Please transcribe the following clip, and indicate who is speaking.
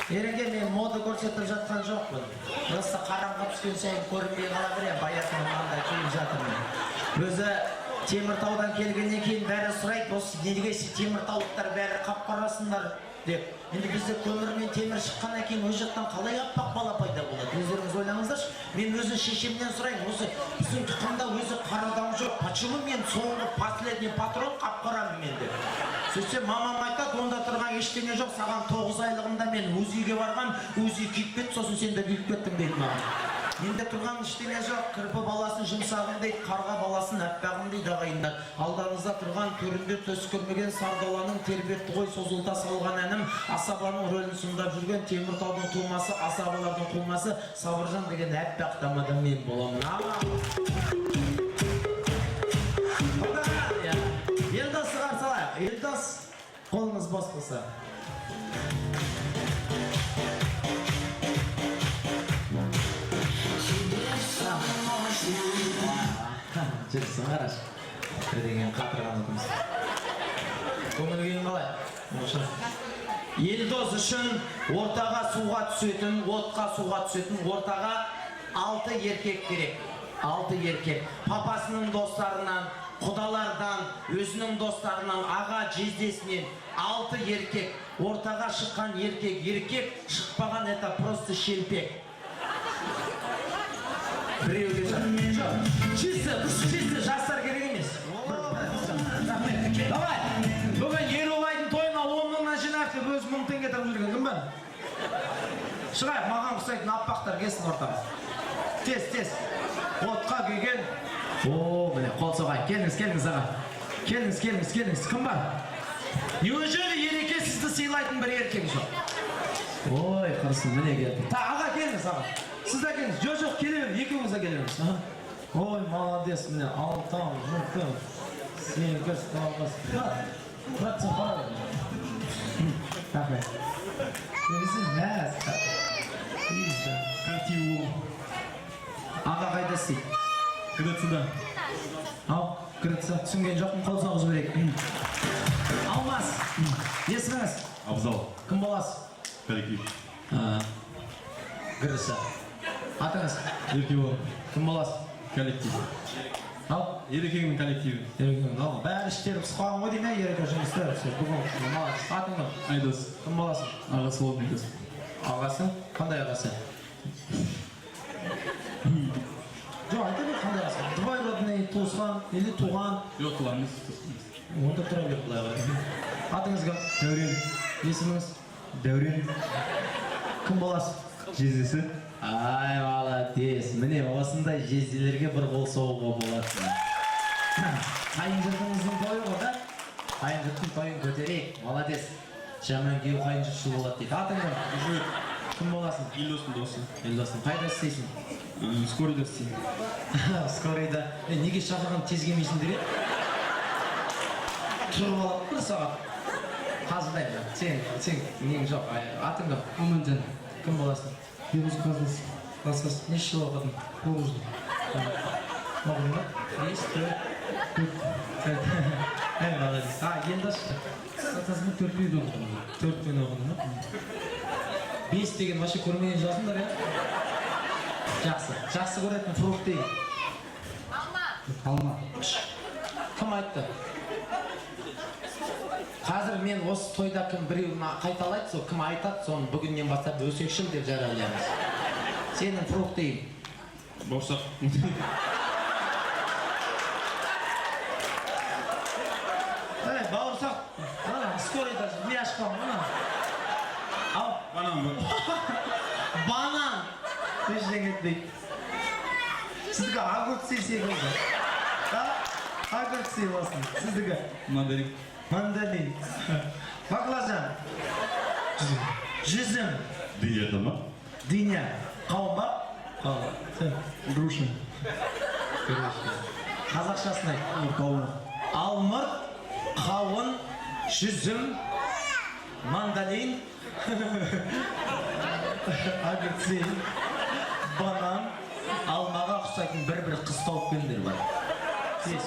Speaker 1: Ереке, мен мода көрсетіп жатқан жоқпын. Просто қараңғы түскен сайын көрінбей қала беремін, баятының маңында киіп жатырмын. Өзі Теміртаудан келгеннен кейін бәрі сұрайды, осы неге теміртаулықтар бәрі қап-қарасыңдар деп. Енді бізде көмір мен темір шыққаннан кейін ол жақтан қалай аппақ бала пайда болады? Өздеріңіз ойлаңыздаршы. Мен өзі шешемнен сұраймын, осы біздің тұқымда өзі қара адам жоқ. Почему мен соңғы последний патрон қап-қарамын мен деп. Сөйтсе мамам айтады, онда тұрған ештеңе жоқ, саған 9 айлығымда мен УЗИ-ге барғам, УЗИ күйіп кетті, сосын сен де күйіп кеттің дейді маған. Менде тұрған ештеңе жоқ, кірпі баласын жұмсағым дейді, қарға баласын аппағым дейді ағайындар. Алдарыңызда тұрған төрінде төс көрмеген сардаланың тербетті ғой созылта салған әнім, асабаның рөлін сомдап жүрген Теміртаудың тумасы, асабалардың қумасы Сабыржан деген аппақ тамада мен боламын. Елдосты қарсы алайық. Елдос, қолыңыз бос болса. Жүрсің қарашы. Бір деген қатырған өкіміз. Көңіл күйің қалай? Елдос үшін ортаға суға түсетін, отқа суға түсетін ортаға 6 еркек керек. 6 еркек. Папасының достарынан, құдалардан, өзінің достарынан, аға жездесінен 6 еркек. Ортаға шыққан еркек, еркек, шықпаған это просто шелпек. Біреуге жоқ. Чисто, чисто жастар керек емес. Рахмет. Давай. Бүгін Ерубайдың тойына 10 мыңнан жинайық деп өзі 1000 теңге тауып жүрген кім бар? Шығайық, маған ұқсайтын аппақтар келсін ортаға. Тез, тез. Отқа күйген. О, міне қол соғайық. Келіңіз, келіңіз аға. Келіңіз, келіңіз, келіңіз. Кім бар? Неужели Ереке сізді сыйлайтын бір еркек жоқ? Ой, құрысын, міне келді. Та, аға келіңіз, аға. Сіз де келіңіз. Жоқ, жоқ, келе беріңіз. Екеуіңіз де келе беріңіз. Аха. Ой, молодец, міне алтау, жеті, сегіз, тоғыз. Брат, брат, сен бара бер. Рахмет. Өзі мәз.
Speaker 2: Картиу.
Speaker 1: Аға қайда істейді?
Speaker 2: ГДЦ-да.
Speaker 1: Ау, ГДЦ. Түсінген жоқпын, қол соғып жіберейік. Алмас, есіміңіз?
Speaker 2: Абзал.
Speaker 1: Кім боласыз?
Speaker 2: Коллектив.
Speaker 1: ГРС. Атыңыз?
Speaker 2: Еркебұлан.
Speaker 1: Кім боласыз?
Speaker 2: Коллектив.
Speaker 1: Ау,
Speaker 2: Ерекеңнің коллективі.
Speaker 1: Ерекең, ал, бәрі іштері пысып қалған ғой деймін, Ереке жұмыс істеп, бүгін молодец. Атың кім?
Speaker 2: Айдос.
Speaker 1: Кім боласың?
Speaker 2: Ағасы болдым Айдос.
Speaker 1: Ағасы? Қандай ағасы? Жоқ, айта бер, қандай ағасы? Двоюродный, туысқан или туған?
Speaker 2: Жоқ, туған емес, туысқан емес.
Speaker 1: Онда тұра бер былай қарай. Атыңыз кім?
Speaker 2: Дәурен.
Speaker 1: Есіміңіз?
Speaker 2: Дәурен.
Speaker 1: Кім боласыз?
Speaker 2: Жездесі.
Speaker 1: Ай, молодец. Міне осындай жезделерге бір қол соғуға болады. Қайын жұртыңыздың тойы ғой да? Қайын жұрттың тойын көтерейік. Молодец. Жаман күйеу қайын жұртшыл болады дейді. Атың кім?
Speaker 2: Жігіт.
Speaker 1: Кім боласың?
Speaker 2: Елдостың досы.
Speaker 1: Елдосың. Қайда істейсің?
Speaker 2: Скорыйда істеймін.
Speaker 1: Скорыйда. Е, неге шақырған тез келмейсіңдер, е? Тұрып алады бір сағат. Қалжыңдаймын. Сен нең жоқ. Ай, атың кім?
Speaker 2: Аманжан.
Speaker 1: Кім боласың?
Speaker 2: Елдос класстас.
Speaker 1: Класстас. Неше жыл оқыдың?
Speaker 2: 9 жыл.
Speaker 1: Оқыдың ба? 5, 4, 4. Эй, молодец. А, Елдос ше?
Speaker 2: Класстасым 4-пен оқыдым.
Speaker 1: 4-пен оқыдың ба? 5 деген вообще көрмеген шығарсыңдар, иә? Жақсы. Жақсы көретін фрукты.
Speaker 3: Алма.
Speaker 2: Алма.
Speaker 1: Кім айтты? Қазір мен осы тойда кім біреу қайталайды, сол кім айтады, соны бүгіннен бастап өсекшіл деп жариялаймыз. Сенің фруктың.
Speaker 2: Бауырсақ.
Speaker 1: Ей, бауырсақ. Ана, скорыйда ми ашып қалған ғой ана. Ау,
Speaker 2: Банан ба?
Speaker 1: Банан. Ештеңе етпейді. Сіздікі огурцы секілді. А? Огурцы болсын. Сіздікі?
Speaker 2: Мандарин.
Speaker 1: Мандарин. Баклажан. Жүзім.
Speaker 2: Дыня ма?
Speaker 1: Дыня. Қауын ба? Қауын. Сен?
Speaker 2: Груша.
Speaker 1: Қазақшасын айт.
Speaker 2: Қауын.
Speaker 1: Алмұрт, қауын, жүзім, мандарин, огурцы, банан, алмаға ұқсайтын бір-бір қыз тауып келіңдер бар. Тез.